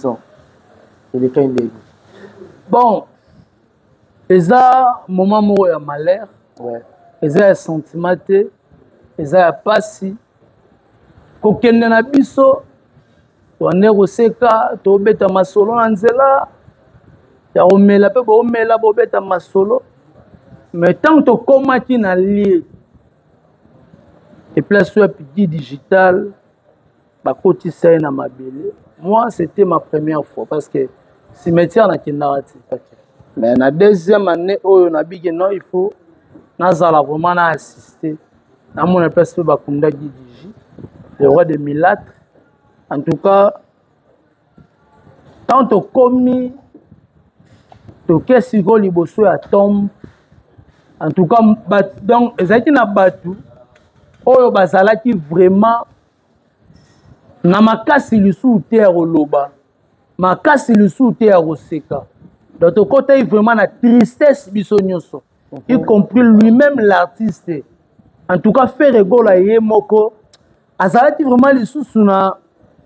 2 ans elekaki ndenge? Bon, eza moment moko ya malheur. Eza ya sentiment te, eza ya pasi. Kokende na biso, tobande koseka, tobeta masolo na nzela ya komela mpe bomela, bobeta masolo. Mais ntango tokomaki na lieu et place oyo ya Digital, bakotisa ye na mabele, moi, c'était ma première fois, parce que cimetière nakendaka te. Mais na deuxième année oyo nabiki, non, il faut nazala vraiment na assister, namona place mpe bakundaki Digi, le roi de Milâtre. En tout cas, tant tokomi, toke sikoyo liboso ya tombe. En tout cas, donc ezalaki na bato oyo bazalaki vraiment na makasi lisusu te ya koloba, makasi lisusu te ya koseka. Donc tokotaki vraiment na tristesse biso nyonso, y compris lui-même l'artiste. En tout cas, Ferre Gola ye moko azalaki vraiment lisusu na,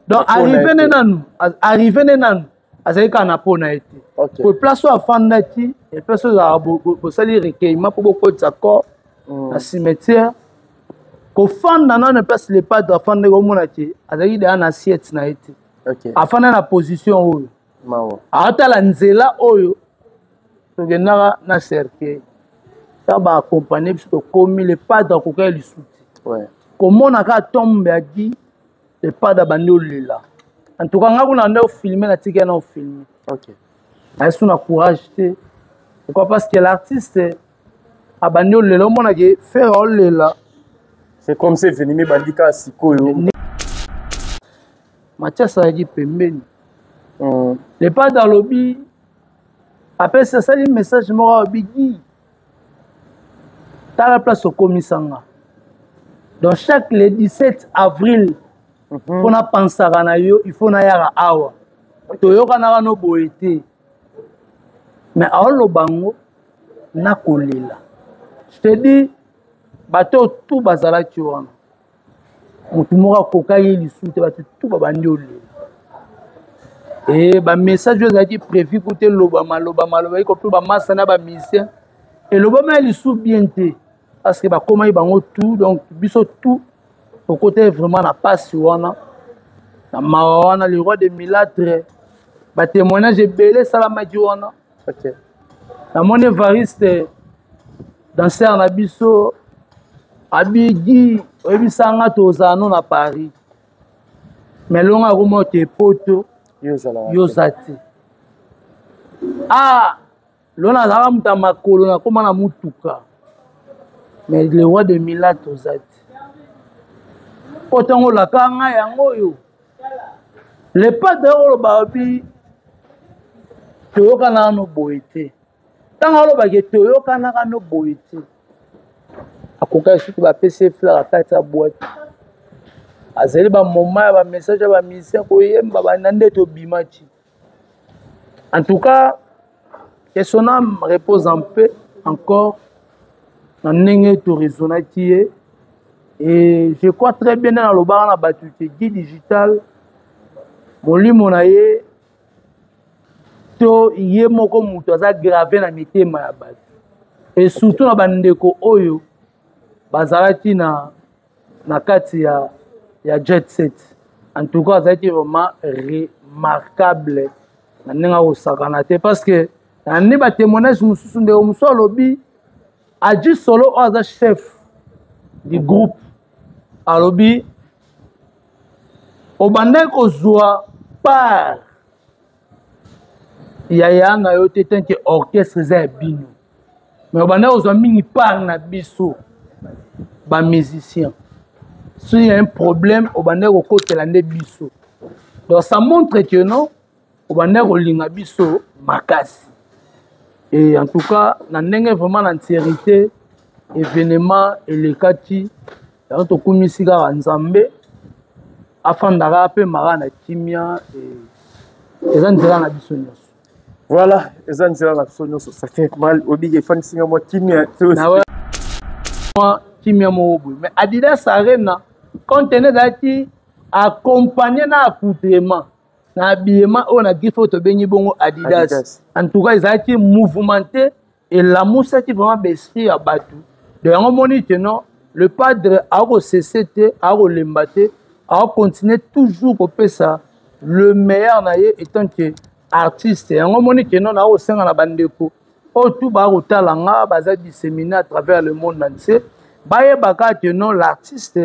donc arrivé ne nanu, arrivé ne nanu, azalaki kaka na mpo na ye te. Po place oyo afandaki, place oyo ezalaka bosali recueillement mpo bokotisa corps na cimetière, kofanda nano place Le Padre afandaki, omona ke azalaki deya na assiette na ye te. Afanda na position oyo aotala nzela oyo tokendaka na cercueil. Ta baaccompagne biso, tokomi, Le Padre akokaki lisusu te komona kaka tombe ya Guy. Le Padre abandi olela. En tout cas, nga kuna nde ofilme, natikaki na ofilme. Nayesu na courage te. Pourquoi? Parce que l'artiste abandi olela, omonaki Ferre olela. C'est comme si événement ebandi kaka sikoyo. Mathias azalaki pembeni. Le Padre alobi, apesi, asali message moko, alobi: "Guy, tala place okomisanga. Donc chaque le 17 avril, mpo napansaka na yo, il faut nayaka awa. Toyokanaka no boye te." Mais aoloba ngo nakolela. Je te dis, bato oyo tu bazalaki wana, motu moko akokaki lisusu te, bato tu babandi olela. E bamessage oyo ezalaki prévu kuta elobama, lobama, loba, y compris bamasa na bamusicien, elobama ya lisusu bien te, parce que bakomaki bango tout. Donc biso tout tokotaki vraiment na pasi wana, na mawa wana. Le roi de Milâtre, batémoignage ebele esalamaki wana. Namoni Evariste, danseur na biso, abigi oyebisanga tozala no na Paris, mais longo akoma ote poto, yo oza te. Ah, lo nazalaka moto ya makolo, nakóma na mutuka, mais le roi de Milâtre oza te. Po ntango olaka ngai yango oyo, Le Padre oloba bi toyokanaka no boye te. Ntango alobaki toyokanaka no boye te, akokaki soki bapesi ye fleur akati ya boîte. Azali bamoma ya bamessage ya bamusicien koyemba banda nde tobimaki. En tout cas, que son âme repose en paix. Encore na ndenge toraisonnaki ye, et je crois très bien nde nalobaka na bato ke Guy Digital, molimo na ye to ye moko moto aza grave na mitema ya bato, et surtout na bandeko oyo bazalaki na kati ya jet set. En tout cas, azalaki vraiment remarquable na ndenge akosakana te, parce que na nde batémoignage mosusu, ndeko mosusu alobi, Aji Solo oyo aza chef du groupe, alobi obandaki kozwa part ya ya na yo te, tant que orchestre eza ya bino, mais obandaki kozwa mingi part na biso bamusicien. S'il y a un problème, obandaki kokotela nde biso. Donc ça montre que non, obandaki kolinga biso makasi. Et en tout cas, na ndenge vraiment na entièreté événement elekaki yango, tokumisi kaka Nzambe, afandaka mpe maka na kimia. Eza nzela na biso nyonso. Voilà, eza nzela na biso nyonso. Ça fait mal, obiki efandisinga mwa kimia. Mwa kimia moko boye. Mais Adidas Arena, compte tenu ezalaki accompagné na accoutrement. na habillement oyo na griffe oyo tobengi bongo Adidas. Adidas. En tout cas ezalaki mouvementé, elamusaki vraiment baesprit ya bato. Donc yango omoni que non, le padre akosese te, akolemba te, akocontinue toujours kopesa le meilleur na ye etant que artiste. Yango omoni que non, nakosenga na bandeko oyo tu bakotala nga, baza disséminé à travers le monde entier, bayebaka que non, l'artiste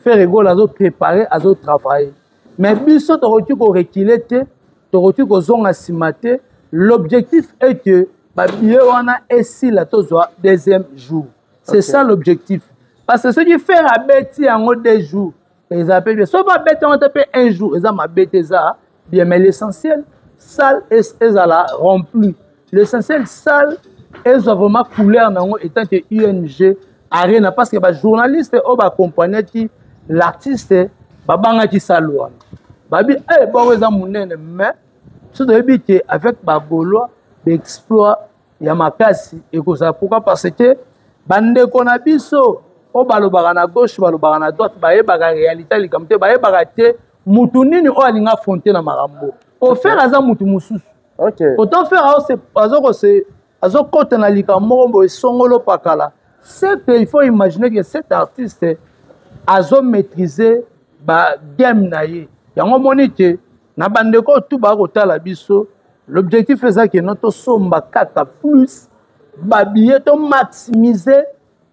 Ferre Gola azo préparer, azo travailler. Mais biso tokoki ko reculer te, tokoki kozonga nsima te. L'objectif est que babillet wana esila, tozwa deuxième jour. C'est ça l'objectif. Parce que soki Ferre abeti yango 2 jours, eza mpe bien. Soki abeti yango te mpe un jour, eza mabe te, eza bien. Mais l'essentiel, salle ezala remplie. L'essentiel, salle ezwa vraiment couleur nango etant que ING Arena. Parce que bajournaliste oyo baaccompagnaki l'artiste babangaki salle wana, babi eh, bongo eza monene. Mais so toyebi ke avec bagaulois baexploit ya makasi ekozala. Pourquoi? Parce que bandeko na biso oyo balobaka na gauche, balobaka na droite, bayebaka réalité ya likambo te, bayebaka te mutu nini oyo alingi affronter na makambo. Po Ferre aza mutu mosusu. Autant Ferre azokota na likambo moko boye songolo pakala, c'est que il faut imaginer que cet artiste azo maîtriser ba game na ye. Yango moni ke na bandeko oyo tu bakotala biso, l'objectif eza ke no tosomba kaka plus babillet, to maximiser,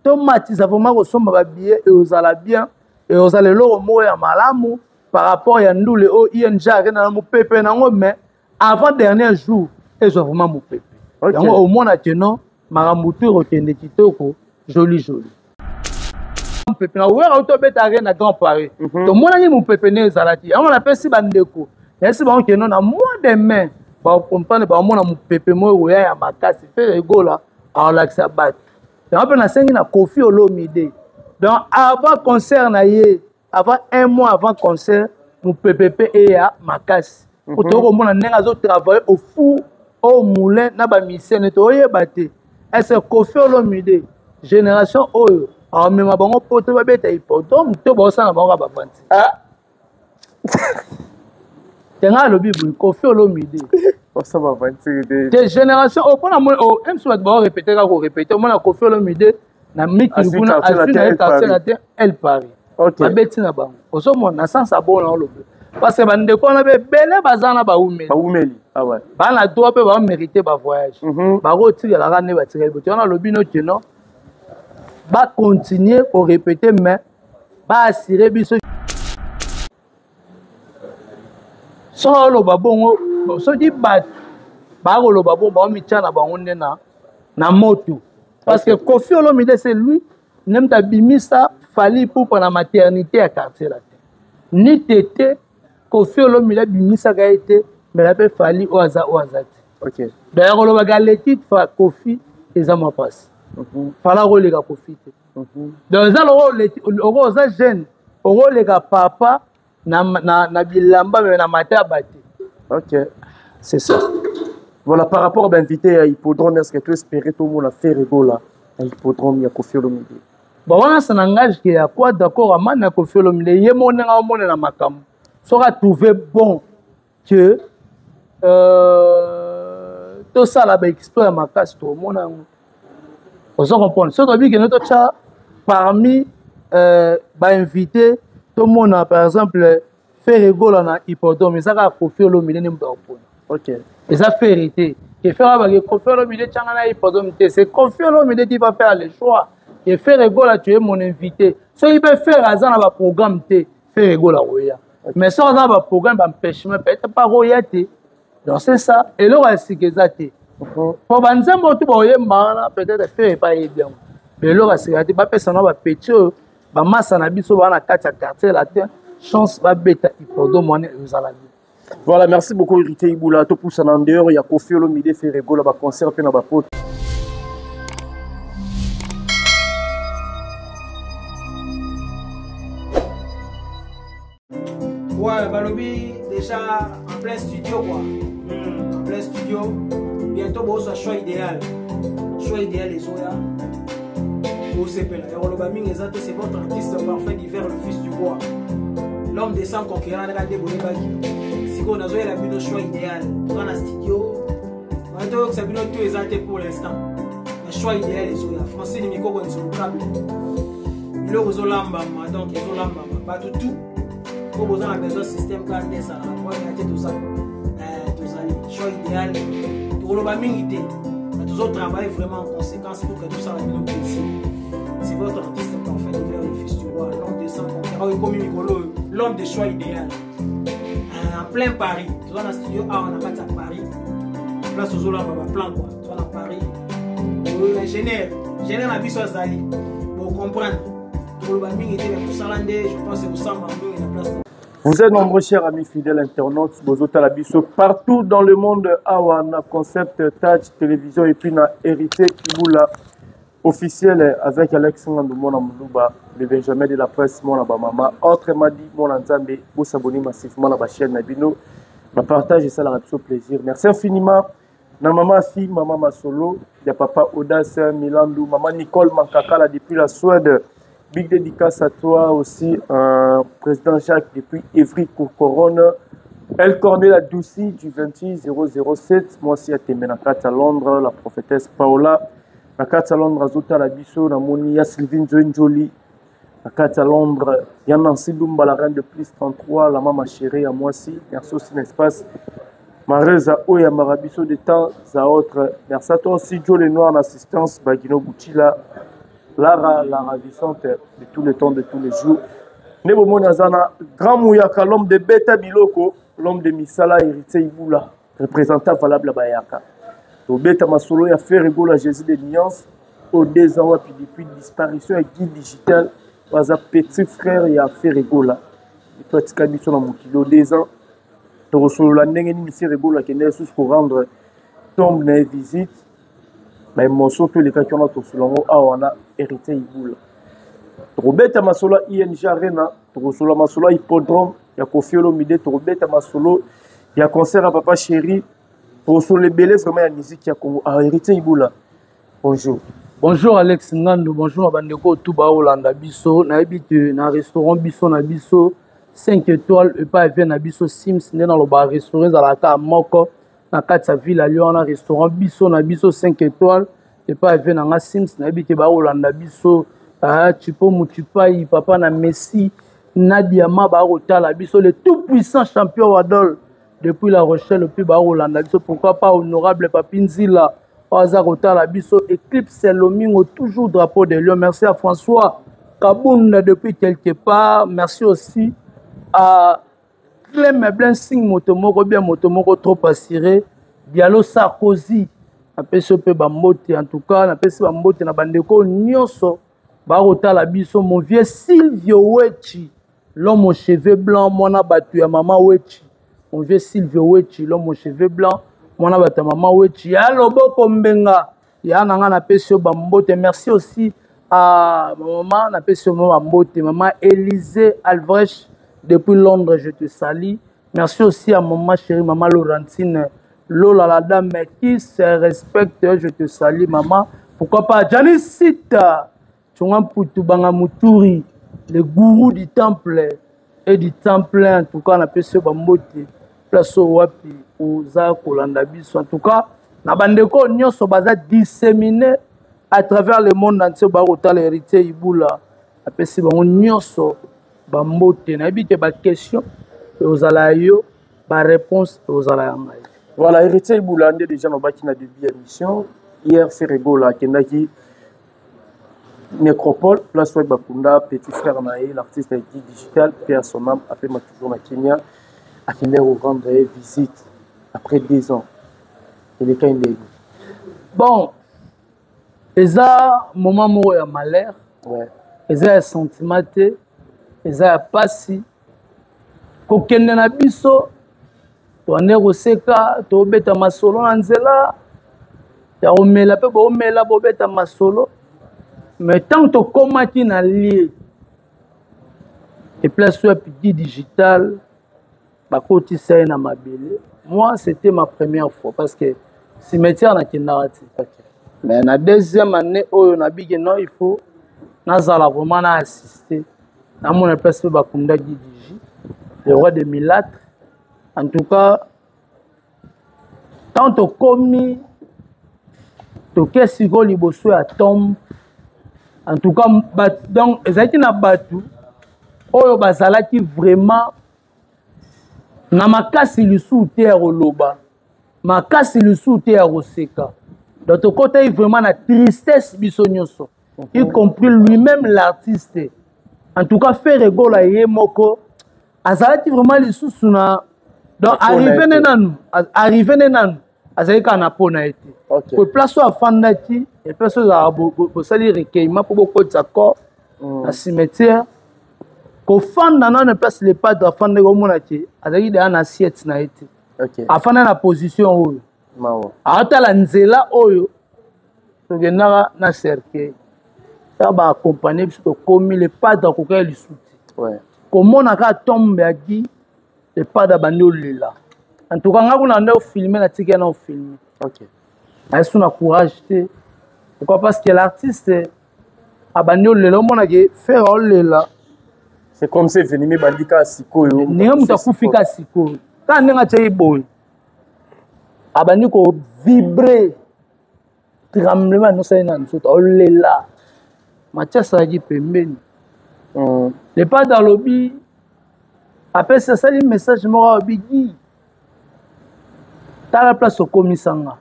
tomatisa vraiment kosomba babillet. Eozala bien, eozala eloko moko ya malamu par rapport ya ndule oyo ING Arena na mopepe nango. Mais avant dernier jour ezwa vraiment mopepe. Yango omona ke non, makambo tu ekokende kitoko, joli joli. Mopepe na Wera oyo tobeta Arena na Grand Paris, tomonaki mopepe nde ezalaki. Yango napesi bandeko, nayesi bango ke non, na mois de mai bakomprendre, baomona mopepe moko ekoya ya makasi. Ferre Gola aolakisa bato yango. Mpe nasengi na Koffi Olomide, donc avant concert na ye, avant un mois avant concert, mopepe mpe eya makasi. Po tokomona ndenge azotravaille au four au moulin na bamisene, toyeba te est-ce Koffi Olomide génération oyo amema bango poto babeta hippodrome to baosala bango ka bavanti. Tenga alobi boye, Koffi Olomide te génération oyo mpona msi bato baorépéter kaka korépéter. Omona Koffi Olomide na mikili kuna azwi na ye Quartier Latin, El Paris, babeti na bango. Ozomona na sens abona olobi, parce que bandeko wana mpe ebele baza na baumeli, baa na droit mpe bamérite bavoyage, bakotikelaka nde batikali bote wana. Alobi no ke non, bacontinue korépéter, mais baassure biso. Soki oloba bongo, soki bato bakoloba bongo, baomitya na bango nde na moto. Parce que Koffi Olomide, c'est lui nde moto abimisa Fally Ipupa na maternité ya Quartier Latin. Ni tete Koffi Olomide abimisaka ye te, mbela mpe Fally oyo aza te. Donc ya kolobaka aleki Koffi eza mwa mpasi. Fally akoleka Koffi te. Donc eza loko oza jeune, okoleka papa na bilamba, mais na mataba te. Ok. C'est ça. Voilà, par rapport à l'invité à Hippodrome, est-ce que tu espérais tout le monde a Ferre Gola à Hippodrome, ya Koffi Olomide? Bon, wana ça n'engage que ya quoi d'accord amani ya Koffi Olomide ye moko ndenge aomonela makambo. Soki atrouve bon que tosala baexploit ya makasi, tokomona yango. Ozo comprendre? Soki toyebi kende totya parmi bainvité, tomona par exemple Ferre Gola na hippodrome, eza kaka Koffi Olomide nde moto akopona. Eza Ferre te ke Ferre abake Koffi Olomide tyanga na hippodrome te. C'est Koffi Olomide qui va faire le choix ke Ferre Gola, tu es mon invité. Soki mpe Ferre aza na baprogramme te, Ferre Gola koya. Mais soki aza na baprogramme, baempêchement, peut-être pas koya te. Donc c'est ça, eloko ya sika eza te. Po banzembo tu baoyemba wana, peut-être Ferre epa ayebi yango. Mais eloko ya sika te, bapesa na bapeti oyo bamasa na biso baa na kati ya Quartier Latin chance babeta hippodrome wana, ezala bien. Voilà, merci beaucoup Héritier Iboula. Tout pousse en dehors, il y a Koffi Olomide, Ferre Gola, ba concert pe na ba pote. Ouais, balobi déjà en plein studio quoi. En plein studio. Bientôt bon soit choix idéal. Choix idéal les oya. Osepela. Ya koloba mingi eza te, c'est votre artiste parfait d'hiver, le fils du roi. L'homme des 100 conquérants naka nde boyebaki. Sikoyo nazoyela bino choix idéal. Toza na studio. Wana toyokisa bino tout eza te pour l'instant. Mais choix idéal ezoya. Francine Mikoko Nzulukable. Biloko ezolambama donc ezolambama. Bato tout oyo boza na besoin système kaka nde ezalaka problème ya te toza eh, tozali choix idéal tokoloba mingi te mais tozotravaille vraiment en conséquence pour que tosala bino plaisir. C'est votre artiste parfait vers le fils du roi, l'homme de sang conquérant, ekomi mikolo oyo, l'homme de choix idéal eh, en plein Paris. Toza na studio awa na kati ya Paris, place ozolamba baplan quoi. Toza na Paris, oyo ingénieur ingénieur na biso azali bocomprendre. Tokoloba mingi te, mais mosala nde je pense ekosamba mingi na place. Vous êtes nombreux, chers amis fidèles internautes, bozotala biso partout dans le monde, awa na Concept Touch Télévision et puis na Héritier Ibula officiel avec Alex Ngandou Mona Moulouba, le Benjamin de la presse, Mona Bamama, autrement dit Mona Nzambe, vous s'abonnez massivement à la chaîne Nabino, ma partage et ça la biso plaisir. Merci infiniment. Na maman si maman Masolo, ya papa Audace Milandou, maman Nicole Mankakala depuis la Suède. Big dédicace à toi aussi, président Jacques depuis Évry-Courcouronnes. El Cornelia Doucy du 26 007, moi aussi à Temenakat à Londres, la prophétesse Paola. Na kati ya Londres, azota la biso, na moni ya Sylvine Njoy-Njoli. Na kati ya Londres, ya Nancy Lumba, la reine de plus 33, la maman chérie à moi aussi. Merci aussi, n'est-ce pas? Mareza Oya Marabiso de temps à autre. Merci à toi aussi, Joe Lenoir en assistance, Bagino Bouchila, Lara, la ravissante de tous les temps, de tous les jours. Nebo Monazana, grand Mouyaka, l'homme de Beta Biloko, l'homme de Misala, héritier Ibula, représentant valable à Bayaka. Donc, Beta Masolo, il a fait rigoler à Jésus de Nuance, au 2 ans, puis depuis disparition et guide digital, un petit frère, il a fait rigoler. Et toi, tu as mis sur mon kilo, 2 ans. Tokosolola ndenge nini Ferre Gola akendaki lisusu korendre tombe na ye visite, ba émotion to elekaki wana tosolola yango awa na Héritier Ibula. Tokobeta masolo ya ING Arena, tokosolola masolo ya hippodrome ya Koffi Olomide, tokobeta masolo ya concert ya Papa Chéri, tokosolola ebele vraiment ya musique ya Congo. Ah, Héritier Ibula, bonjour. Bonjour Alex Ngando, bonjour na bandeko tout ba Hollanda biso, nayebi te na restaurant biso na biso 5 étoiles epai vient na biso Sims nde na loba restaurant ezalaka moko na kati ya ville ya Lyon na restaurant biso na biso 5 étoiles epai vient na nga Sims, nayebi te ba Hollanda biso, ah, Chipo Muchipai, papa na Messi, na Diama ba kotala biso, le tout puissant champion Wadol depuis La Rochelle puis ba Hollanda biso, pourquoi pas honorable Papi Nzila oyo aza kotala biso, Eclipse Lomingo toujours drapeau de Lyon. Merci à François Kabunda depuis quelque part, merci aussi à Clem Blessing moto moko bien moto moko trop assuré, Diallo Sarkozy napesi yo mpe bambote, en tout cas napesi bambote na bandeko nyonso ba kotala biso, mon vieux Silvio Wechi, l'homme aux cheveux blancs, mwana batu ya mama Wechi, mon vieux Silvio Wechi, l'homme aux cheveux blancs, mwana batu ya mama Wechi, ya loboko mbenga ya nanga napesi yo bambote. Merci aussi à ma maman, napesi yo bambote, maman Élisée Albrecht depuis Londres, je te salue. Merci aussi à maman chérie, maman Laurentine Lola, la dame qui se respecte, je te salue maman. Pourquoi pas Janice Sita, Tchonga Mputu Banga Muturi, le gourou du temple et du temple, en tout cas, napesi yo bambote place oyo wapi oza kolanda biso. En tout cas, na bandeko nyonso baza disséminé à travers le monde entier, ba kotala Héritier Ibula, apesi bango nyonso bambote. Nayebi te ba question ozala yo, ba réponse ozala ya ngai. Voilà, Héritier Ibula nde déjà nobaki na début ya émission hier, Ferre Gola akendaki Nécropole, place oyo bakunda petit frère na ye, l'artiste Guy Digital, paix à son âme, apema toujours na Kenya. Akendaki korendre ye visite après 2 ans. Elekaki ndenge? Bon, eza moment moko ya malheur, eza ya sentiment te, eza ya pasi. Kokende na biso toande koseka, tobeta masolo na nzela ya komela mpe bomela bobeta masolo, mais tant tokomaki na lieu et place oyo ya Guy Digital bakotisa ye na mabele, moi c'était ma première fois parce que cimetière nakendaka te. Mais na deuxième année oyo nabiki, non, il faut nazala vraiment na assister, namona place mpe bakunda Guy Digi, le roi de Milâtre. En tout cas, tant tokomi, toke sikoyo liboso ya tombe. En tout cas, donc ezalaki na bato oyo bazalaki vraiment na makasi lisusu te ya koloba, makasi lisusu te ya koseka. Donc tokotaki vraiment na tristesse biso nyonso, y compris lui-même l'artiste. En tout cas, Ferre Gola ye moko azalaki vraiment lisusu na, donc arrivé ne nanu, arrivé ne nanu, azalaki kaka na po na ye te. Po place oyo afandaki, e place oyo ezalaka bosali recueillement mpo bokotisa corps na cimetière, kofanda nano place le padre afandaki, omona ke azalaki deja na assiette na ye te. Afanda na position oyo aotala nzela oyo tokendaka na cercueil, ta baaccompagne biso, tokomi, le padre akokaki lisusu te komona kaka tombe ya Guy. Le padre abandi olela. En tout cas, nga kuna nde ofilme, natikaki na ofilme, ayesu na courage te. Pourquoi? Parce que l'artiste abandi olela, omonake Ferre aolela. C'est comme si événement ebandi kaka sikoyo. Ndenge moto akufi kaka sikoyo, kaka ndenge atiaki boye, abandi kovibre, tremblement nyonso aye na nzoto, aolela. Mathias azalaki pembeni. Le padre alobi, apesi, asali message moko, alobi: "Guy, tala place okomisanga.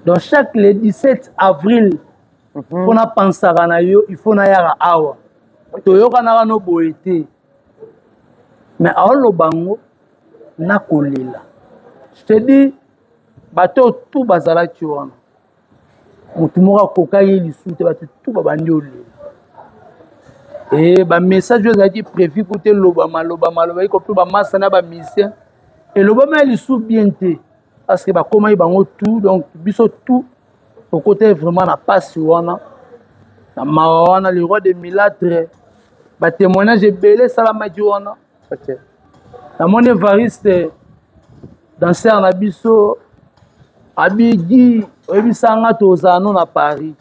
Donc chaque le 17 avril, mpo napansaka na yo, il faut nayaka awa. Toyokanaka no boye te." Mais aoloba ngo nakolela. Je te dis, bato oyo tu bazalaki wana, motu moko akokaki lisusu te, bato tu babandi olela. E bamessage oyo ezalaki prévu kuta elobama, lobama, loba, y compris bamasa na bamusicien, elobama ya lisusu bien te, parce que bakomaki bango tout. Donc biso tout tokotaki vraiment na pasi wana, na mawa wana. Le roi de Milatre, batémoignage ebele esalamaki wana. Namoni Evariste, danser na biso, abigi oyebisanga tozala no na Paris,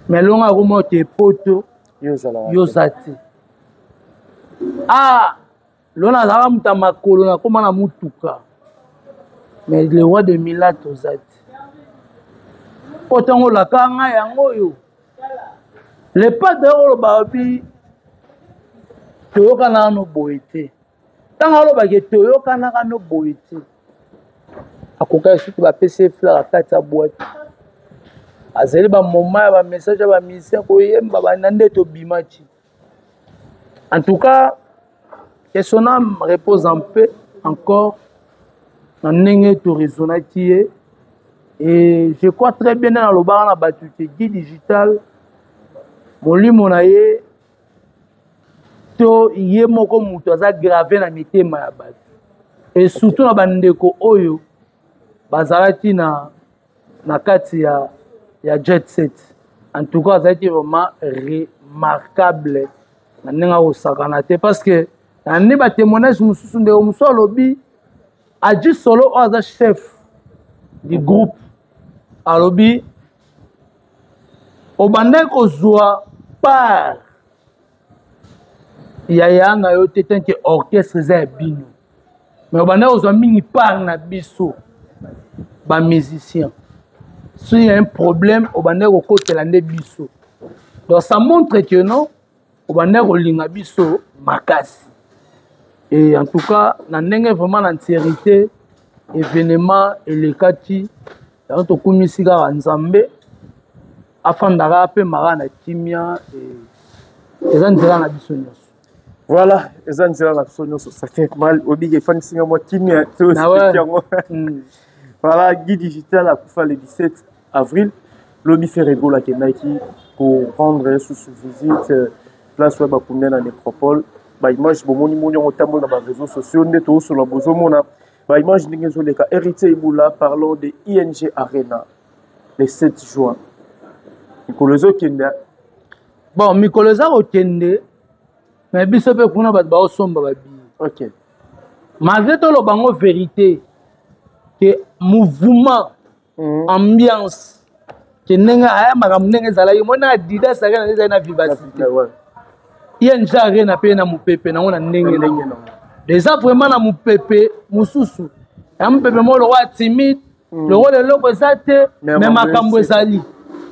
mais longo akoma ote poto, yo oza te. Ah, lo nazalaka moto ya makolo, nakóma na mutuka, mais le roi de Milat oza te. Po ntango olaka ngai yango oyo, le padre oloba bi toyokanaka no boye te. Ntango alobaki toyokanaka no boye te, akokaki soki bapesi ye fleur akati ya bwaki. Azali bamoma ya bamessage ya bamusicien koyemba banda nde tobimaki. En tout cas, que son âme repose en paix. Encore na ndenge toraisonnaki ye, et je crois très bien nde nalobaka na bato ke Guy Digital, molimo na ye to ye moko moto aza grave na mitema ya bato, et surtout na bandeko oyo bazalaki na kati ya jet set. En tout cas, azalaki vraiment remarquable na ndenge akosakana te, parce que na nde batémoignage mosusu, ndeko mosusu alobi, Aji Solo oyo aza chef du groupe, alobi obandaki kozwa part ya ya na yo te, tant que orchestre eza ya bino, mais obandaki kozwa mingi part na biso bamusicien. S'il y a un problème, obandaki kokotela nde biso. Donc ça montre que non, obandaki kolinga biso makasi. Et en tout cas, na ndenge vraiment na entièreté événement elekaki yango, tokumisi kaka Nzambe, afandaka apemaka na kimia. Eza nzela na biso nyonso. Voilà, eza nzela na biso nyonso. Ça fait mal, obiki efandisinga mwa kimia yango. Voilà, Guy Digital akufa le 17 avril. Lobi, Ferre Gola akendaki korendre susu visite place oyo bakundi na nécropole. Baimage bomoni moni yango otambola na baréseaux sociaux, nde tozosola, bozomona baimage ndenge ezoleka. Héritier Ibula, parlons de ING Arena le 7 juin. Mikolo ezokende. Bon, mikolo eza kokende, mais biso mpe kuna bato baosomba babillet. Malgré toloba yango vérité ke mouvement, ambiance ke ndenge aya makambo ndenge ezalaki, mona Adidas Arena ezali na vivacité, ING Arena mpe na mopepe nango na ndenge nango. Eza vraiment na mopepe mosusu ya mopepe moko lokola timide, lokola eloko eza te, me makambo ezali,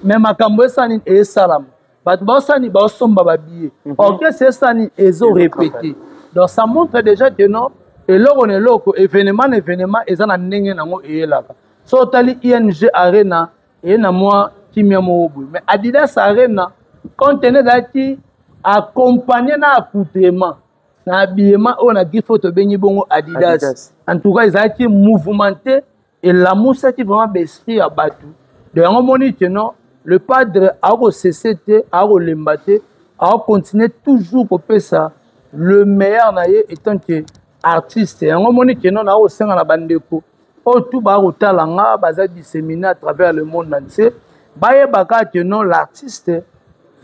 me makambo esala nini, esalama. Bato baosala nini? Baosomba babillet. Orchestre esala nini? Ezorépété. Donc ça montre déjà que non, eloko na eloko, événement na événement, eza na ndenge nango eyelaka. So otali ING Arena, eye na mwa kimia moko boye, mais Adidas Arena, compte tenu ezalaki accompagné na accoutrement, na habillement oyo na griffe oyo tobengi bongo Adidas, Adidas. En tout cas ezalaki mouvementé, elamusaki vraiment baesprit ya bato. Donc yango omoni ke non, le padre akosese te, akolemba te, akocontinue toujours kopesa le meilleur na ye etant que artiste. Yango omoni ke non, nakosenga na bandeko oyo tu bakotala nga, baza disséminé à travers le monde entier, bayebaka ke non, l'artiste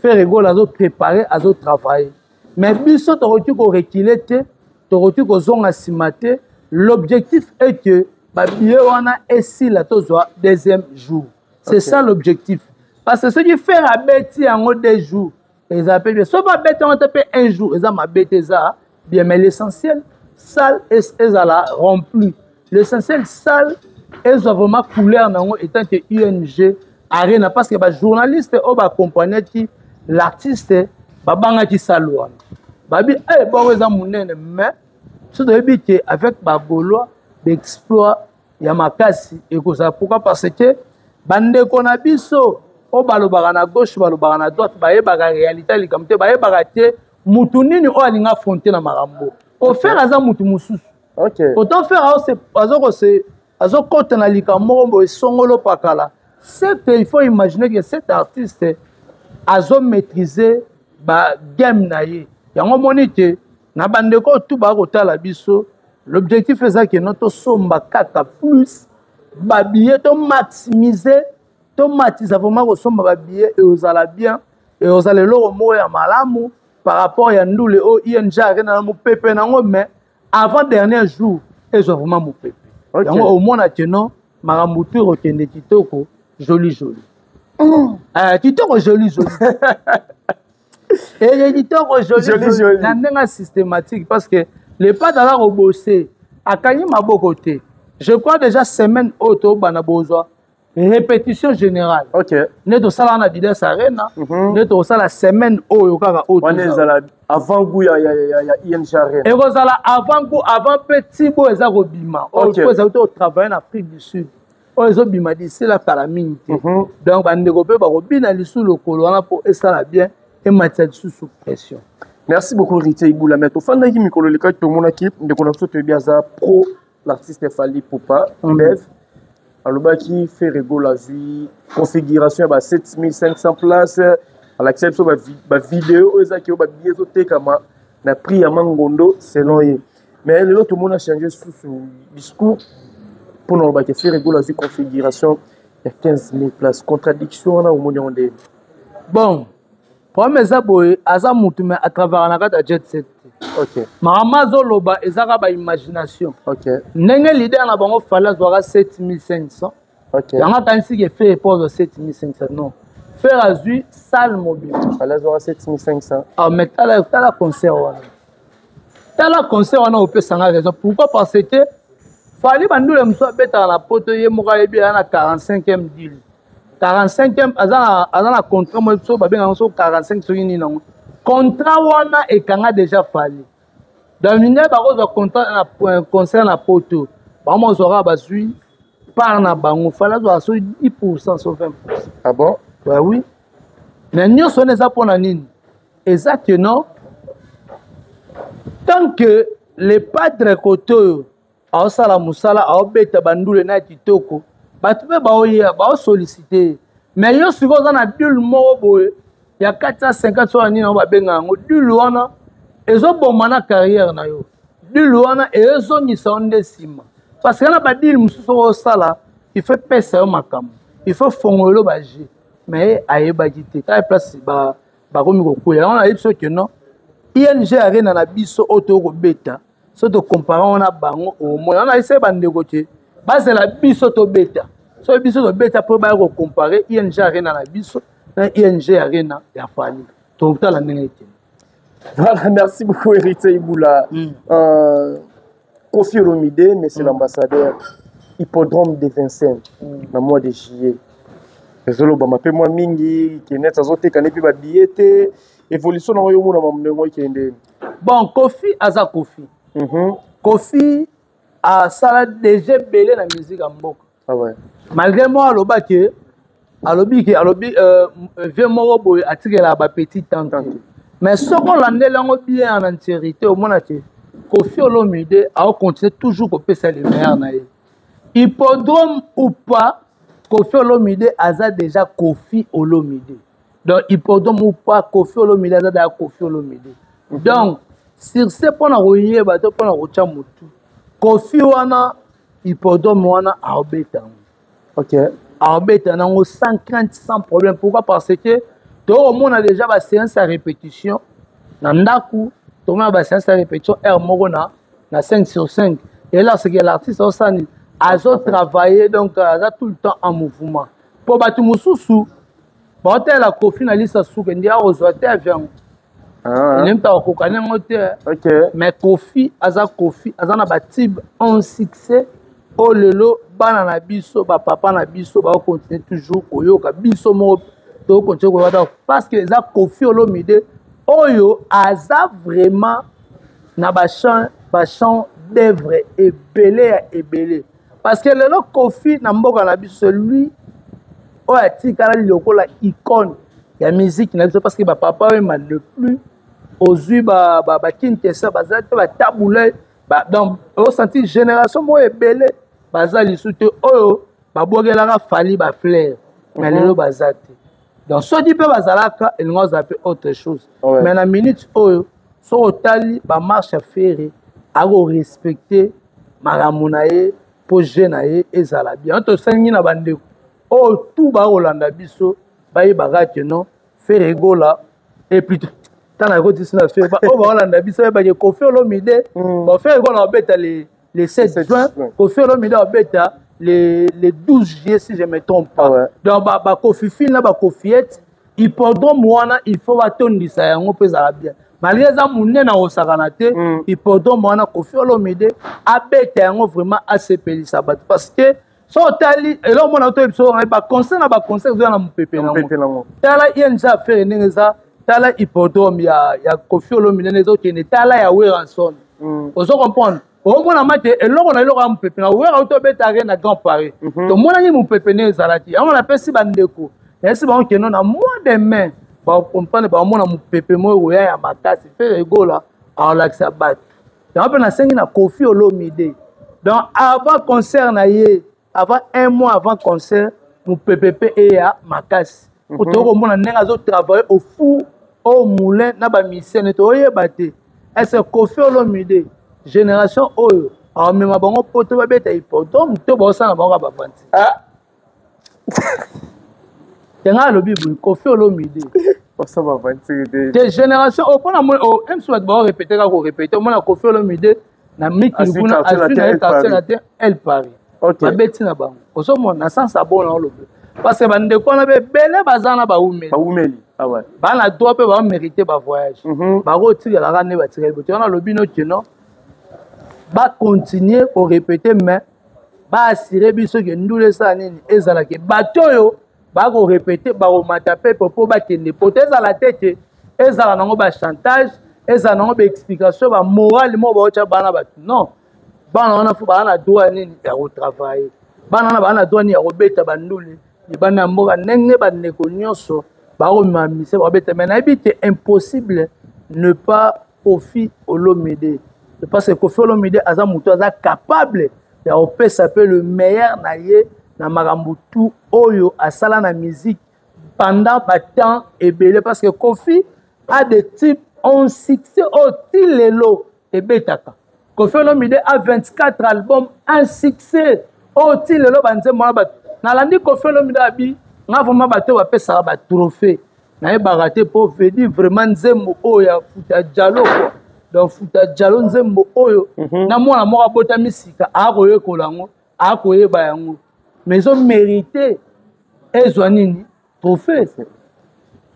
Ferre Gola azoprépare, azotravaille, mais biso tokoki koreculer te, tokoki kozonga nsima te. L'objectif est que babillet wana esila, tozwa deuxième jour. C'est ça l'objectif, parce que soki Ferre abeti yango 2 jours, eza mpe bien. Soki babeti yango te mpe un jour, eza mabe te, eza bien. Mais l'essentiel, salle ezala rempli. L'essentiel, salle ezwa vraiment couleur nango etant que ING Arena, parce que bajournaliste oyo baaccompagnaki l'artiste babangaki salle wana, babi eh, bongo eza monene. Mais so toyebi ke avec bagaulois, baexploit ya makasi ekozala. Pourquoi? Parce que bandeko na biso oyo balobaka na gauche, balobaka na droite, bayebaka réalité ya likambo te, bayebaka te mutu nini oyo alingi affronte na makambo. Po Ferre aza mutu mosusu. Autant Ferre azokɔta na likambo moko boye esongolo pakala. C'est il faut imaginer que cet artiste azomaîtriser bagame na ye. Yango omoni te, na bandeko oyo tu bakotala biso, l'objectif eza ke no tosomba kaka plus babillet, tomaximiser, tomatisa vraiment kosomba babillet. Eozala bien, eozala eloko moko ya malamu par rapport ya ndule oyo ING Arena na mopepe nango. Mais avant dernier jour, ezwa vraiment mopepe. Yango omona ke non, makambo tu ekokende kitoko, joli joli. Kitoko, joli joli, eye kitoko, joli joli na ndenge systématique, parce que le padre aza kobose, akangi maboko te. Je crois déjà semaine oyo tobanda bozwa répétition générale. Nde tosalaka na Adidas Arena, nde tokosala semaine oyo kaka oyo. Wana ezala avant goût ya ING Arena. Ekozala avant goût, avant mpe tibo eza kobima oyo, po ezali totravaille na Afrique du Sud, oyo ezobima d'ici la kala mingi te. Donc bandeko mpe bakobina lisusu lokolo wana mpo esala bien, ematisa lisusu pression. Merci beaucoup, Héritier Ibula. Mais tofandaki mikolo elekaki, tomonaki ndeko na biso, toyebi aza pro l'artiste Fally Ipupa, Bev alobaki Ferre Gola azwi configuration ya ba 7500 place. Alakisa biso bavideo oyo ezaki oyo babillet ezotekama na prix ya mangondo selon ye. Mais lelo tomona change susu discours mpona olobaki Ferre Gola azwi configuration ya 15 000 place. Contradiction wana omoni yango ndeni? Bon, problème eza boye: aza mutu, mais atravers na kati ya jet set te. Makambo azoloba eza kaka baimagination. Ndenge leader na bango Fally azwaka 7500, yango akanisi ke Ferre po azwa 7500. Non, Ferre azwi salle mobile. Fally azwaka 7500. Ah, mais tala, tala concert wana, tala concert wana, opesanga raison. Pourquoi? Parce que Fally, bandule mosusu abetaka na poto, ye moko ayebi, aza na 45e deal, 45e, aza na contrat moko so babengaka so 45 soki nini nango. Contrat wana ekanga déjà Fally. Donc nde bakozwa contrat na concert na poto, bango bazwaka, bazwi part na bango. Fally azwaka soki 10 %, so 20 %. Ah bon? Ouais, oui. Mais nyonso wana eza mpona nini? Eza ke non, tant que le padre kote oyo aosala mosala, aobeta bandule na ya kitoko, bato mpe baoya baosollicite ye. Mais yo sikoyo oza na deal moko boye ya 450 so ya nini yango babenga yango. Deal wana ezoboma na carrière na yo, deal wana ezongisa yo nde nsima, parce que na badeal mosusu oyo osala, il faut pesa yo makambo, il faut fongolo baje. Mais ye ayebaki te kaka place bakomi kokwela. Yango nayebi soki non, ING Arena na biso oyo tokobeta, so tokompare wana bango, omona wana ese bandeko te bazela biso tobeta. Soki biso tobeta, mpo baya kocompare ING Arena na biso na ING Arena ya Fally, totala ndenge ekende. Voilà, merci beaucoup Héritier Iboula. Koffi Olomide, mais c'est l'ambassadeur Hippodrome de Vincennes, na mois de juillet. Ezolobama mpe mwa mingi kenet azoteka ne mpe babillet te, évolution nango yo omona mamu ndenge ekende. Bon, Koffi aza Koffi. Koffi asala déjà ebele na musique ya mboka. Ah ouais. Malgré moi alobaki, alobi ke alobi vieux moko boye atikelaka bapetit temps te, mais soki olandeli yango bien en entièreté, omona ke Koffi Olomide aocontinue toujours kopesa le meilleur na ye. Hippodrome ou pas, Koffi Olomide aza déjà Koffi Olomide. Donc hippodrome ou pas, Koffi Olomide aza déjà Koffi Olomide. Donc sur ce, mpona koyeba to mpona kotya motu, Koffi wana, hippodrome wana aobeta yango. Aobeta nango sans crainte, sans problème. Pourquoi? Parce que tokomona déjà baséance ya répétition na ndako, tomona baséance ya répétition heure moko na 5 sur 5. Et là, c'est que l'artiste osani azotravailler, donc aza tout le temps en mouvement. Mpo bato mosusu baotalela Koffi na lisa suke nde akozwa te avion, ndenge mpe akokani yango te. Mais Koffi aza Koffi, aza na batubes en succès oyo lelo bana na biso, bapapa na biso bakocontinue toujours koyoka, biso moko tokocontinue koyoka, parce que eza Koffi Olomide oyo aza vraiment na bachant d'œuvre ebele ya ebele. Parce que lelo Koffi na mboka na biso, lui oyo atikala lokola icône ya musique na biso, parce que bapapa oyo ne plus ozwi bakintesa baza te, batabule. Donc osanti génération moko ebele baza lisu te, oyo babwakelaka Fally bafleurs, mais lelo baza te. Donc soki mpe bazalaka, elingi azala mpe autre chose. Mais na minute oyo, soki otali bamarche ya Ferre, akorespecte makambo na ye mpo je na ye ezala bien. Tosengi na bandeko oyo tu bakolanda biso, bayebaka ke non, Ferre Gola, et plutôt ntango akotisi na Ferre, oyo bakolanda biso bayebake Koffi Olomide. Bon, Ferre Gola babeta le 7 juin, Koffi Olomide babeta le 12 juillet, si je me trompe pas. Donc bakofi na bakofiete, hippodrome wana il faut batondisa yango mpo ezala bien, malgré eza monene akosakana te. Hippodrome wana, Koffi Olomide abeta yango vraiment, asepelisa bato, parce que so otali eloko mona toyebi biso baconcert na baconcert ezoya na mopepe nango. Tala ING affaire ndenge eza, tala hippodrome ya Koffi Olomide ndenge ezokende, tala ya Werrason. Ozo comprendre, omona ma te eloko na eloko ya mopepe na Wera auti obeta re na Grand Paris. Tomonaki mopepe nde ezalaki yango. Napesi bandeko, nayesi bango keno na mois de mai bacomprendre, baomona mopepe moko ekoya ya makasi. Ferre Gola aolakisa bato yango. Mpe nasengi na Koffi Olomide, donc avant concert na ye, avant un mois avant concert, mopepe mpe eya makasi po tokomona ndenge azotravaille au four au moulin na bamisene. Toyeba te est-ce Koffi Olomide génération oyo aomema bango po to babeta hippodrome to baosala bango ya bavanti tenga. Alobi boye Koffi Olomide te génération oyo mpona mso bato baorépéte kaka korépéte. Omona Koffi Olomide na mikili kuna, azwi na ye Quartier Latin, El Paris, babeti na bango. Ozomona na sens abona olobi, parce que bandeko wana mpe ebele baza na baumeli. Baumeli. Bana droit mpe bamérite bavoyage, bakotikelaka nde batikali bote wana. Alobi no keno bacontinue korépéte, mais baassure biso ke ndula esala nini, ezalaki bato oyo bakorépéte bakomata mpepo mpo bakende po te. Ezala te ke ezala nango bachantage, ezala nango baexplication, bamorale moko baotya bana bato. Non, bana wana fo baa na droit nini ya kotravaille, bana wana baa na droit nini ya kobeta bandule libanda ya mboka ndenge bandeko nyonso bakomema mise bakobeta. Mais nayebi te, impossible ne pas Koffi Olomide, parce que Koffi Olomide aza moto aza capable ya kopesa mpe le meilleur na ye na makambo tu oyo asala na musique pendant batemps ebele, parce que Koffi a des types en succès oyo ti lelo ebetaka. Koffi Olomide a 24 albums un succès oyo ti lelo banzembo wana bato nalandi. Koffi Olomide abi nga vraiment bato oyo bapesaka batrophée nayebaka te, mpo vedi vraiment nzembo oyo ya Futa Jalo quoi. Donc Futa Jalo, nzembo oyo na mwana moko abotami sika akoyekola yango, akoyeba yango, mais ezomérite ezwa nini, trophée.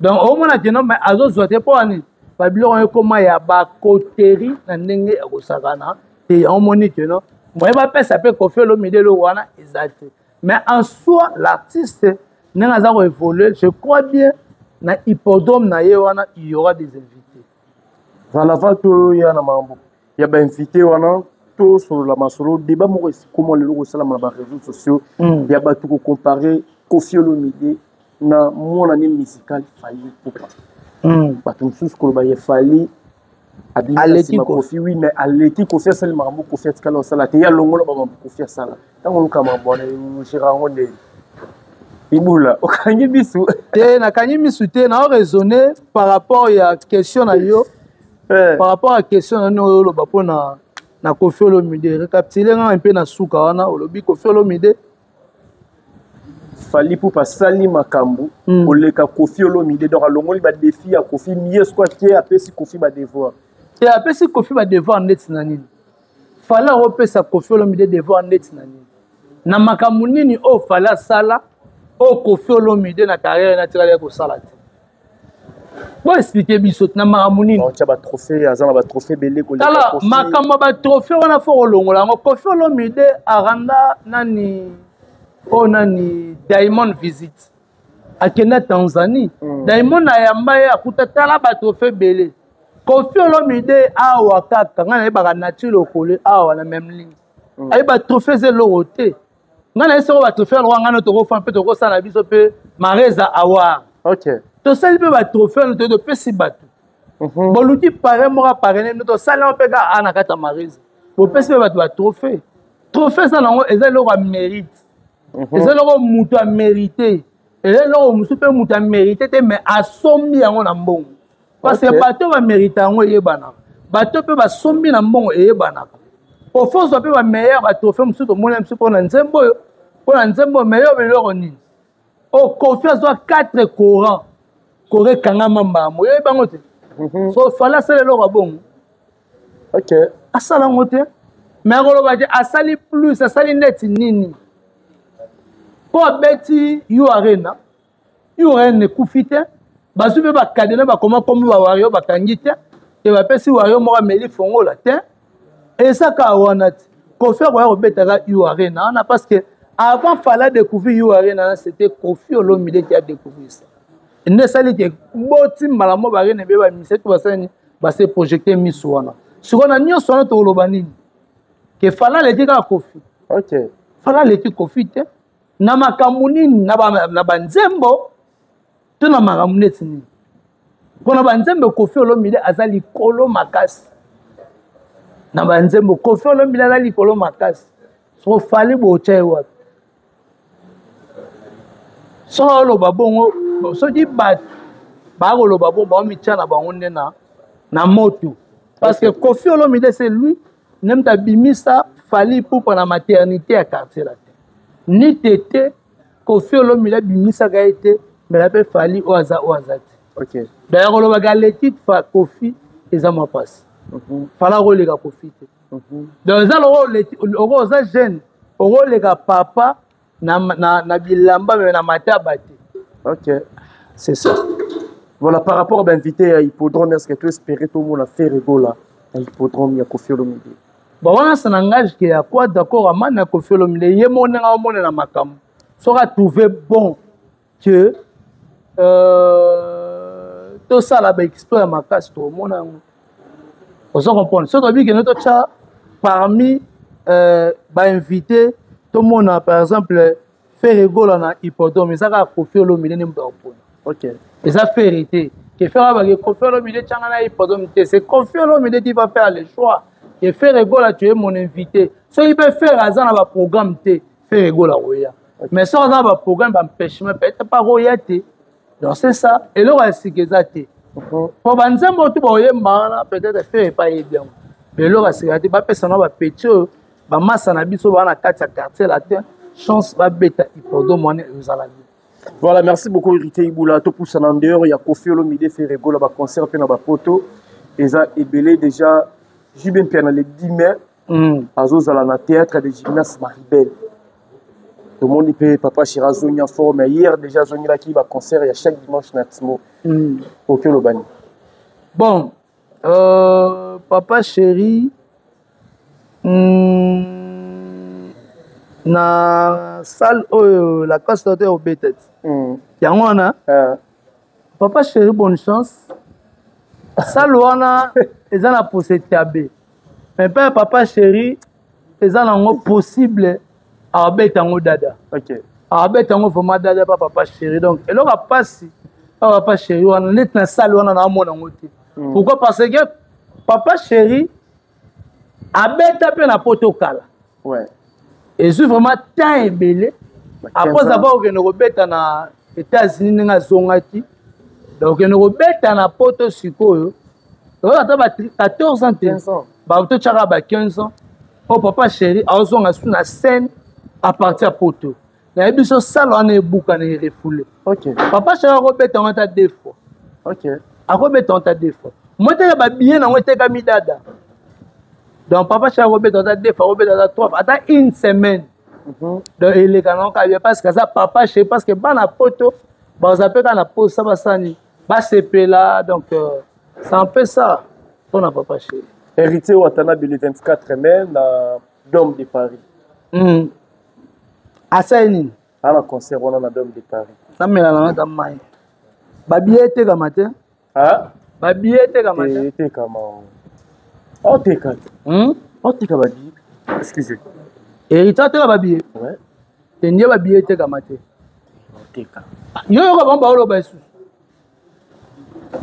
Donc omona te non, mais azozwa te mpo wani. Babiloko yango ekoma ya bakoteri na ndenge ya kosakana te. Yango moni ke no moye bapesa mpe Koffi Olomide eloko wana eza te. Mais en soi, l'artiste, ndenge aza koévolue, je crois bien na hippodrome na ye wana, il y aura des invités. Voilà, va toya na makambo ya bainvité wana, tosolola masolo. Débat moko ekoma lelo kosalama na baréseaux sociaux ya bato kocompare Koffi Olomide na mwana ne musical Fally Ipupa. Bato mosusu koloba ye Fally aleki Koffi. Oui, mais aleki Koffi, asali makambo Koffi atikala osala te, ye alongola bamambo Koffi asala. Ntango oluka makambo wana, ogérer yango ndeni? Ibula, okangi misu. Te, nakangi misu te, nao raisonner par rapport ya question na yo. Par rapport ya question na yo oyo oloba mpona na Koffi Olomide, récapitule ngai mpe na suka wana olobi Koffi Olomide. Fally Ipupa asali makambo koleka Koffi Olomide, donc alongoli badéfis ya Koffi. Ye siko ake apesi Koffi badevoir. Te, apesi Koffi badevoir ndeti na nini? Fally akopesa Koffi Olomide devoir ndeti na nini? Na makambo nini oyo Fally asala oyo Koffi Olomide na carrière natikali ya kosala te? Boexpliquer biso na makambo nini. Otya batrophée, aza na batrophée ebele. Tala, makambo ya batrophée wana, fo kolongola yango. Koffi Olomide aranda nani oyo, nani, Diamond visite, akenda Tanzanie. Diamond ayamba ye, akuta tala batrophée ebele. Koffi Olomide awa kaka ngai nayebaka nature lokole awa na même ligne. Ayeba trophée eza eloko te. Ngai naye soko batrophée alokwa ngai no tokofa mpe tokosala na biso mpe Mareza awar. Tosali mpe batrophée wana, toye topesi bato. Boluki parrain moko aparraine bino, tosali yango mpe kaka a na kati ya Mareza, bopesi mpe bato batrophée. Trophée eza nango, eza eloko ya mérite, eza eloko moto amérite, eza eloko mosusu mpe moto amérite te, mais asombi yango na mbongo, parce que bato bamérite yango eyebanaka, bato mpe basombi na mbongo eyebanaka. Ofozwa mpe bameilleur batrophée mosusu, tomoni biso mpona nzembo oyo, mpona nzembo meilleur biloko nini oyo Koffi azwa 4 Kora Kora ekangama mbamo, oyebi yango te. So Fally asala eloko ya bongo? Asala yango te. Mais akoloba te asali plus, asali neti nini? Mpo abeti U Arena, U Arena ekufi te, bazwi mpe bakadena, bakoma kombo bawario, bakangi te, te bapesi wario moko ameli fongola te. Eza kaka wana te. Koffi akoya kobetaka U Arena wana, parce que avant Fally découvrir U Arena wana, c'était Koffi Olomide qui a découvert ça. Nde esali ke boti mbala mo barene ebe bamise to basali base projeter miso wana. Sikoyo na nyonso wana, tokoloba nini? Ke Fally aleki kaka Koffi? Fally aleki Koffi te. Na makambo nini? Na banzembo to na makambo neti nini? Mpona banzembo, Koffi Olomide aza likolo makasi. Na banzembo, Koffi Olomide aza likolo makasi. Soko Fally, botya ye wapi? Soki oloba bongo, soki bato bakoloba bongo, baomitya na bango nde na moto, parce que Koffi Olomide, c'est lui nde moto abimisa Fally Ipupa na maternité ya Quartier Latin. Ni tete Koffi Olomide abimisaka ye te, mbela mpe Fally oyo aza, oyo aza te. D'ailleurs, kolobaka aleki fa Koffi eza mwa mpasi. Fally akoleka Koffi te. Donc eza loko oza jeune, okoleka papa na bilamba, mais na mataba te. Ok, c'est ça. Voilà, par rapport à l'invité à Hippodrome, est-ce que tu espérais tout le monde a fait rigola à Hippodrome, ya Koffi Olomide? Bon, wana ça n'engage que ya quoi, d'accord, amana ya Koffi Olomide, ye moko ndenge aomonela makambo. Soki atrouve bon que tosala baexploit ya makasi, tokomona yango. Ozo comprendre? Soki toyebi kende totya parmi bainvité, tomona par exemple Ferre Gola na hippodrome, eza kaka Koffi Olomide nde moto akopona. Eza Ferre te ke Ferre abake Koffi Olomide tyanga na hippodrome te. C'est Koffi Olomide qui va faire le choix ke Ferre Gola, tu es mon invité. Soki mpe Ferre aza na baprogramme te, Ferre Gola koya, mais soki aza na baprogramme, baempêchement, peut-être pas koya te. Donc c'est ça, eloko ya sika eza te, po banzembo tu baoyemba wana, peut-être Ferre epa yebi yango, mais eloko ya sika te. Bapesa na bapeti oyo bamasa na biso baa na kati ya Quartier Latin chance babeta hippodrome wana, ezala bien. Voilà, merci beaucoup Héritier Iboula. Topoussa en dehors, il y a Koffi Olomide, Ferre Gola, ba concert pe na ba poto. Eza ebele déjà, JB Mpiana le 10 mai, azozala na théâtre de gymnase Maribel. Tomoni mpe papa Chéri azongi en forme. Hier déjà azongilaki baconcert ya chaque dimanche na Timo. Oki olobani? Bon. Papa chéri na salle oyo Lacoste te obeta ti yango wana. Papa chéri, bonne chance. Salle wana eza na posetabe, mais mpe papa chéri eza nango possible abeta yango dada. Abeta yango vraiment dada pa papa chéri. Donc eloko ya pasi pa papa chéri wana, neti na salle wana naamona yango te. Pourquoi? Parce que papa chéri abeta mpe na poto kala. Ezwi vraiment temps ebele après avoir okende kobeta na États-Unis, ndenge azongaki. Donc okende kobeta na poto sikoyo, oyo ata ba 14 ans te, batotyaka ba 15 ans oyo papa chéri aozonga su na scène à partir ya poto. Nayebi so salle wana ebukana, erefoulé. Papa chéri akobeta yango ata deux fois. Akobeta yango ata deux fois. Moi teke babillet nango etekami dada. Donc papa chéri akobeta ata deux fois, akobeta ata trois fois, ata une semaine. Donc eleka nango kaka bien parce que aza papa chéri, parce que bana poto baza mpe kaka na posa basani basepela. Donc c'est un peu ça mpona papa chéri. Héritier Watanabe, le 24 mai na Dôme de Paris. Asali nini? Ana concert wana na Dôme de Paris. Namela nanga ata mai. Babillet etekama te. Babillet etekama te. Etekama, oteka te. Oteka babillet, excusez. Héritier ateka babillet? Ouais. Te, ndie babillet etekama te. Oteka. Yo yoka bango baoloba lisusu.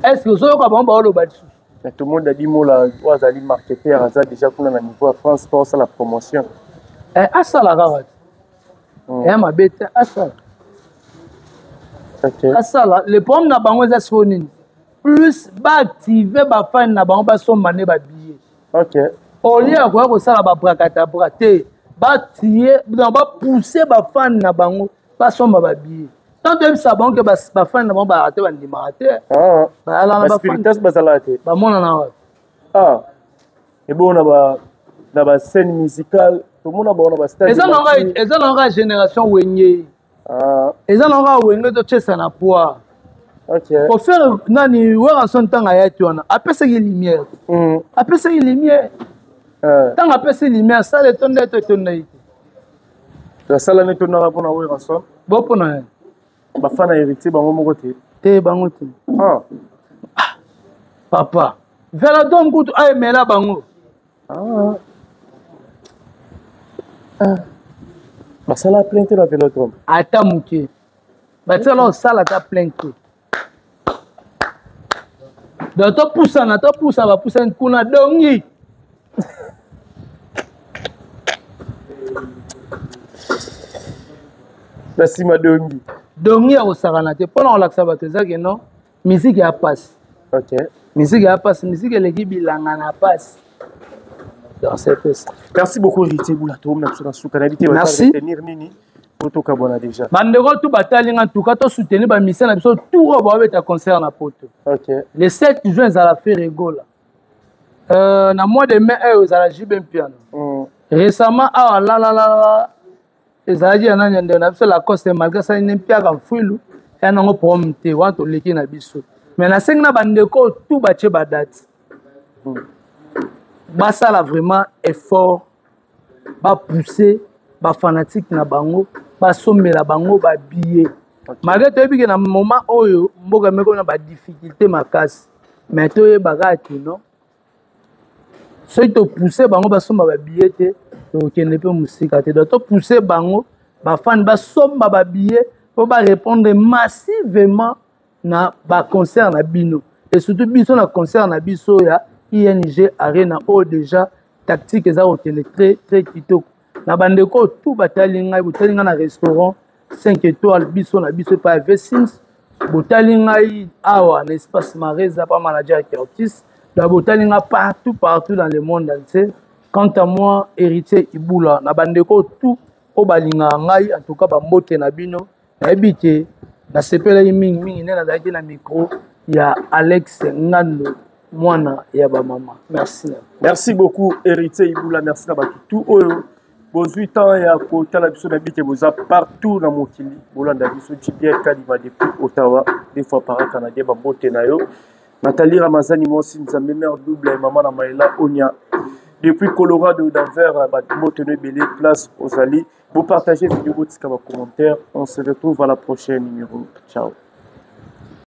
Est ce que ozoyoka bango baoloba lisusu? Mais tout le monde a dit mola oyo azali marketeur, aza déjà kuna na niveau ya France mpo osala promotion. Eh, asala kaka te. Eya mabe te, asala. Asala. Le problème na bango eza sikoyo nini? Plus baactive bafani na bango, basomba nde babillet. Au lieu ya koya kosala babrakatabra te, batie donc bapousse bafani na bango basomba babillet. Tant toyebisa bango ke bafani na bango bayaka te, bandimaka te. Bayala na bafani. Bazalaka te. Bamonana wapi? Ah, ebongo na ba na ba scène musicale tomona bango na ba stade? Eza nango kaka génération Wenge. Eza nango kaka Wenge, totiesa na poids. Ofere nani Werrason, ntango ayaki wana apesaki lumière. Apesaki lumière. Ntango apesi lumière, sala etonda ete etondaki te. Basala nde etondaka mpona Werrason. Bo mpona ye. Bafana Héritier bango moko te? Te, bango te. Ah, papa, Vélodrome kutu ayemela bango. Ah. Basala plein te na Vélodrome? Ata moke batiala osala ata plein te. Donc topusana, topusa, bapusani kuna dongi. Na nsima dongi. Dongi ya kosakana te. Mpona kolakisa bato eza ke non, musique ya pasi. Musique ya pasi, musique eleki bilanga na pasi. Donc c'est peu ça. Merci beaucoup, Héritier Bula. Tokomi na biso na suka, nayebi te. Merci. Retenir nini po tokabwana déjà? Bandeko tu batali nga, tuka tosoutenir bamusicien na biso tour oyo baobeta concert na poto. Le 7 juin ezala Ferre Gola. Na mois de mai oyo ezala JB Mpiana. Récemment awa lalalala ezalaki ya nani, ya ndeko na biso Lacoste, malgré asali ne mpiaka mfwilu ya nango problème te wana, toleki na biso. Mais nasengi na bandeko oyo tu batie badate, basala vraiment effort, bapousse bafanatique na bango, basombela bango babillet. Malgré toyebi ke na moment oyo mboka meko na badifficulté makasi, mais toyeba kaka kino soki topousse bango basomba babillet te, tokokende mpe mosika te. Donc topousse bango, bafani basomba babillet mpo barépondre massivement na baconcert na bino, et surtout biso na concert na biso ya ING Arena oyo déjà tactique eza kokende très très kitoko. Na bandeko oyo tu batali ngai, botali ngai na restaurant 5 étoiles biso na biso epai ya Vesims, botali ngai awa na espace Mareza pa manager Curtis, donc botali ngai partout partout dans le monde entier. Quant à moi, Héritier Ibula, na bandeko tu oyo balingaka ngai, en tout cas bambote na bino. Nayebi te, nasepelaki mingimingi nde nazalaki na micro ya Alex Ngando, mwana ya bamama. Merci. Merci beaucoup, Héritier Ibula. Merci na bato tu oyo bozwi temps ya kotala biso. Na bike boza partout na mokili, bolanda biso. JPL Kadima depuis Ottawa, deux fois par canadien, bambote na yo. Nathalie Ramazani mwasi nzambe mère double mama na Maëla Onia depuis Colorado Denver bato mbote no ebele place ozali. Vous partagez vidéo botika ba commentaire. On se retrouve à la prochaine numéro. Ciao.